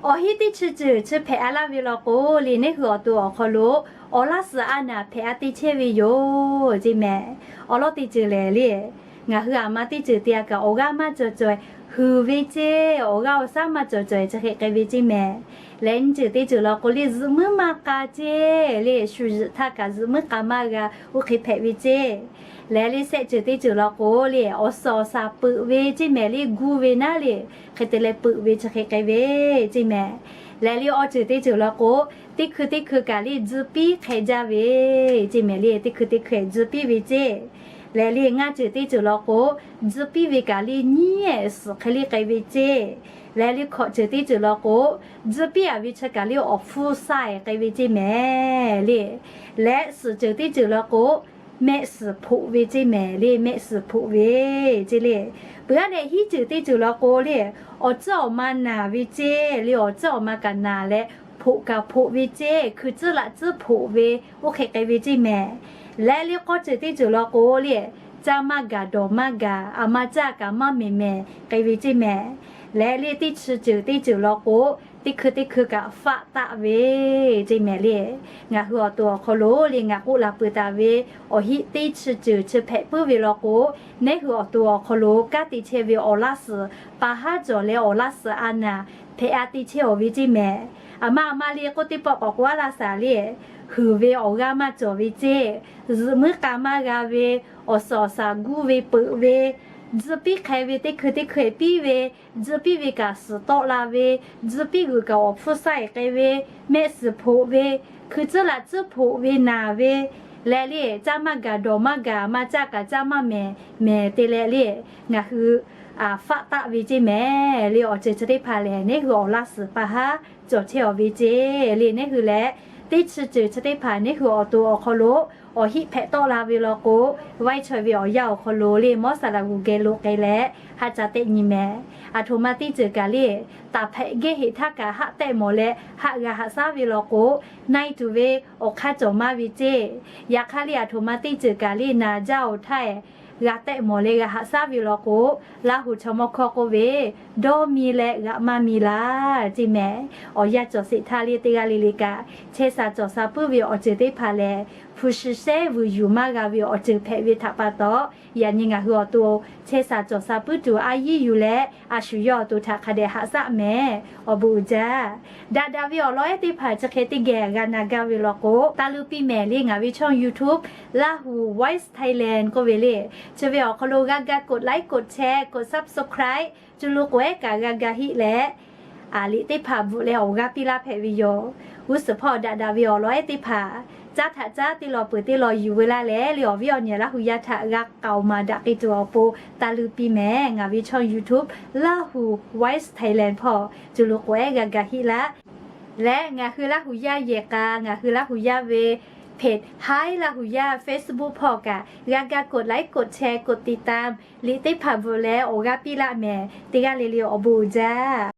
Awˬ hinˉ teˇ chi ceuˬ chi hpehꞈ a laˇ ve law k'o le, neˇ hui awˬ to awˬ hk'aw lo awˬ laˇ suhˍ a naˍ hpehꞈ a te chehˇ ve yoˬ ceˇ mehˍ. Awˬ lawn teˇ ceuˬ lehˬ le, ngaˬ hui aˬ ma teˇ ceuˬ te a kaꞈ awˬ g'aˇ maˇ cawˬ cawˬ-e, huiˍ ve ceˇ, awˬ g'aˇ awˬ shaˉ maˇ cawˬ cawˬ-e chi hk'e k'ai ve ceˇ mehˍ. Leh nyi ceuˬ teˇ ceuˬ law k'o le, zuhꞈ muiˉ maˇ k'a ceˇ le, shu zuhꞈ htaˇ kaꞈ zuhꞈ muiˉ k'a maˇ g'a, oˇ hk'e hpehꞈ ve ceˇ. Leh le shehˆ ceuˬ teˇ ceuˬ law k'o le, awˬ suhˍ awˬ shaˍ peuꞈ ve ceˇ mehˍ le, guˇ ve naˉ le, hk'e te leh peuꞈ ve chi hk'e k'ai ve ceˇ mehˍ. Leh le awˬ ceuˬ teˇ ceuˬ law k'o, teˇ hkui teˇ hkui kaꞈ le tzuhˇ piˇ hk'e jaˇ ve ceˇ mehˍ le, teˇ hkui teˇ hkui tzuhˇ piˇ ve ceˇ. Leh le ngaˇ ceuˬ teˇ ceuˬ law k'o, tzuhˇ piˇ ve kaꞈ le nyiˉ ehˍ suhˍ hk'e le k'ai ve ceˇ. Leh le hkawꞈ ceuˬ teˇ ceuˬ law k'o, tzuhˇ piˇ a ve chi kaꞈ le awˬ hpfuhˇ shaˆ ehˍ k'ai ve ceˇ mehˍ le. Leh suhˍ ceuˬ teˇ ceuˬ law k'o, mehˆ suhˍ hpoꞈ ve ceˇ mehˍ le, mehˆ suhˍ hpoꞈ ve ceˇ le. Peuˬ aˉ leh hiˉ ceuˬ teˇ ceuˬ law k'o le, awˬ ceuˬ awˬ ma naˬ ve ceˇ le, awˬ ceuˬ awˬ ma kaꞈ naˬ leh, hpoꞈ kaꞈ hpoꞈ ve ceˇ, hkui tcuhˉ laꞈ tcuhˉ hpoꞈ ve, oˇ hk'e k'ai ve ceˇ mehˍ. Leh le k'awˇ ceuˬ teˇ ceuˬ law k'o le, caˇ maˇ gaˬ dawˬ maˇ gaˬ, aˬ ma caˇ kaꞈ maˇ mehˍ mehˍ k'ai ve ceˇ mehˍ. Leh le teˇ chi ceuˬ teˇ ceuˬ law k'o, teˇ hkui teˇ hkui kaꞈ faˆ taˆ ve ceˇ mehˍ le. Ngaˬ hui awˬ to awˬ hk'aw lo le ngaˬ k'oˆ la peuˬ taˍ ve, awˬ hinˉ teˇ chi ceuˬ chi hpehꞈ puiˉ ve law k'o, neˇ hui awˬ to awˬ hk'aw lo kanˉ te chehˇ ve awˬ laˇ suhˍ pa haˉ cawˬ leh awˬ laˇ suhˍ a naˍ hpehꞈ a te chehˇ awˬ ve ceˇ mehˍ. Aˬ ma aˬ ma le k'oˆ teˇ pawˆ k'awꞈ k'oˆ a laˇ shaˍ le, huiˍ ve awˬ g'aˇ maˇ cawˬ ve ceˇ, zuhꞈ muiˉ k'a maˇ g'a ve, awˬ suhˍ awˬ shaˍ guˇ ve peuꞈ ve, tzuhˇ piˇ hk'e ve teˇ hkui teˇ hkui piˇ ve, tzuhˇ piˇ ve kaꞈ suhˍ tawˆ la ve, tzuhˇ piˇ g'uiˬ kaꞈ awˬ hpfuhˇ shaˆ ehˍ k'ai ve, mehˆ suhˍ hpoꞈ ve, hkui tcuhˉ laꞈ tcuhˉ hpoꞈ ve naˬ ve, leh le caˇ maˇ gaˬ dawˬ maˇ gaˬ, maˇ caˇ kaꞈ caˇ maˇ mehˍ mehˍ te leh le, ngaˬ hui faˆ taˆ ve ceˇ mehˍ le. Awˬ ceuˬ chi teˇ hpaˍ lehˬ neˇ hui awˬ laˇ suhˍ pa haˉ cawˬ chehˇ awˬ ve ceˇ le. Neˇ hui leh teˇ chi ceuˬ chi teˇ hpaˍ neˇ hui awˬ to awˬ hk'aw lo awˬ hinˉ hpehꞈ tawˆ la ve law k'o, vaiˇ chaweh ve awˬ yanˇ awˬ hk'aw lo le mawˇ saˍ laꞈ g'uˬ geh lo k'ai leh haꞈ ca tehˆ nyi mehˍ. Aˬ htoꞈ ma teˇ ceuˬ kaꞈ le, taˍ hpehꞈ gehˇ heꞈ htaˇ kaꞈ haˆ tehˆ mawˬ leh haˆ g'a haꞈ shaˉ ve law k'o, na e tuˬ ve awˬ hk'aˇ cawˬ maˇ ve ceˇ. Yaꞈ hk'aˇ le aˬ htoꞈ ma teˇ ceuˬ kaꞈ le naˬ jaˇ-oˬ htaˇ ehˍ g'a tehˆ mawˬ leh g'a haꞈ shaˉ ve law k'o, Laˇ huˍ chaw mawˇ hkawˇ k'oˆ ve, dawˇ mi leh g'aꞈ maˇ mi laˇ ceˇ mehˍ. Awˬ yanˇ cawˬ sheˍ htaˇ le teˇ g'aˇ le le kaꞈ chehˇ sha cawˬ sha puiˉ ve awˬ ceuˬ teˇ hpaˍ lehˬ, hpu shi shehnˉ vuiˬ yuˬ maˇ g'a ve awˬ ceuˬ hpehꞈ ve htaꞈ pa taw, yaꞈ nyi ngaˬ hui awˬ to chehˇ sha cawˬ sha puiˉ tuˬ a yiˉ yuˬ leh a shu yawˇ awˬ to htaꞈ hk'a dehꞈ haꞈ shaˉ mehˍ. Awˬ bon uiˍ jaˇ. Daꞈ daꞈ ve awˬ lawn ehˉ teˇ hpaˍ chi hk'e teˇ geh g'a na gaˇ ve law k'o, taˇ luˇ piˇ mehˍ le ngaˬ ve ช่อง YouTube Lahu Voice Thailand k'oˆ ve le. Chi ve awˬ hk'aw lo g'a ga กดไลค์ กดแชร์ กด subscribe, cuˇ lu k'oꞈ ehˉ kaꞈ g'a ga hiˆ leh, a liꞈ teˇ hpaˍ bvuhꞈ leh awˬ g'aˇ piˇ laˇ hpehꞈ ve yoˬ. G'uˇ suhˍ hpawˇ daꞈ daꞈ ve awˬ lawn ehˉ teˇ hpaˍ caˉ htaꞈ caˉ teˇ law peuˬ teˇ law yuˬ veu laˇ leh le awˬ viˉ awˬ nyi Laˇ huˍ yaˇ htaꞈ g'a k'aoˍ maˍ daꞈ k'ai tuˬ awˬ pon taˇ luˇ piˇ mehˍ. Ngaˬ ve ช่อง YouTube Lahu Voice Thailand hpawˇ cuˇ lu k'oꞈ ehˉ g'a ga hiˆ laˇ. Leh ngaˬ hui Laˇ huˍ yaˇ yehˬ k'a ngaˬ hui Laˇ huˍ yaˇ ve เพจ Hi Laˇ huˍ yaˇ Facebook hpawˇ kaꞈ g'a ga กดไลค์ กดแชร์ กดติดตาม liꞈ teˇ hpaˍ bvuhꞈ leh awˬ g'aˇ piˇ laˇ mehˍ. Teˇ g'aˇ le le awˬ bon uiˍ jaˇ.